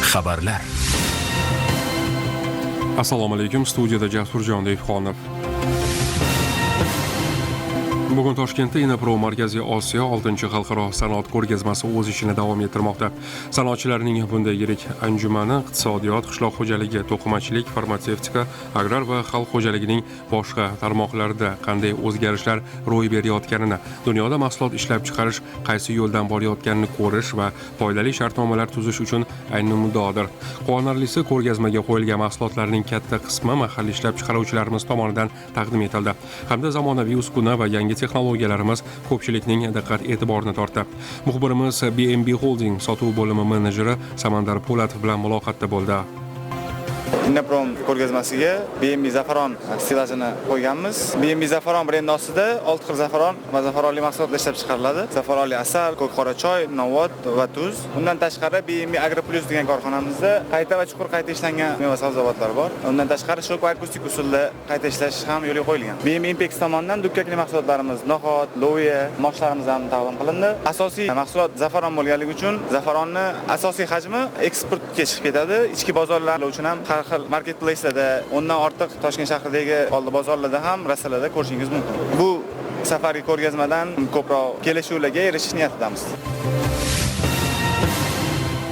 Xabarlar. Assalomu alaykum, studiyada Jasurjon Devxonov. Bugun Toshkentda Innoprom Markaziy Osiyo 6-xalqaro sanoat ko'rgazmasi o'z ishini davom ettirmoqda. Sanoatchilarning bunday yirik anjumani iqtisodiyot, qishloq xo'jaligi, to'qimachilik, farmatsevtika, agrar va xalq xo'jaligining boshqa tarmoqlarida qanday o'zgarishlar ro'y berayotganini, dunyoda mahsulot ishlab chiqarish qaysi yo'ldan borayotganini ko'rish va foydali shartnomalar tuzish uchun ayni muddaodir. Quvonarlisi, ko'rgazmaga qo'yilgan mahsulotlarning katta qismi mahalliy ishlab chiqaruvchilarimiz tomonidan taqdim etildi hamda zamonaviy uskuna va yangi texnologiyalarimiz ko'pchilikning diqqat e'tiborini tortdi. Muxbirimiz BMB Holding sotuv bo'limi menejeri Samandar Po'latov bilan muloqotda bo'ldi. Innoprom ko'rgazmasiga BMB Zafaron stellajini qo'yganmiz. BMB Zafaron brendi ostida 6 xil zafaron va zafaronli mahsulotlar ishlab chiqariladi. Zafaronli asal, ko'k qora choy, novvot va tuz. Undan tashqari BMB Agro Plus degan korxonamizda qayta va chuqur qayta ishlangan meva sabzavotlar bor. Undan tashqari shok va akustik usulda qayta ishlash ham yo'lga qo'yilgan. BMB Impex tomonidan dukkakli mahsulotlarimiz, no'xat, loviya, moshlarimiz ham taqdim qilindi. Asosiy mahsulot zafaron bo'lganligi uchun zafaronni asosiy hajmi eksportga chiqib ketadi. Ichki bozorlar uchun ham har xil marketplace'larda, 10dan ortiq Toshkent shahridagi oldi bozorlarda ham, rastalarda ko'rishingiz mumkin. Bu safargi ko'rgazmadan ko'proq kelishuvlarga erishish niyatidamiz.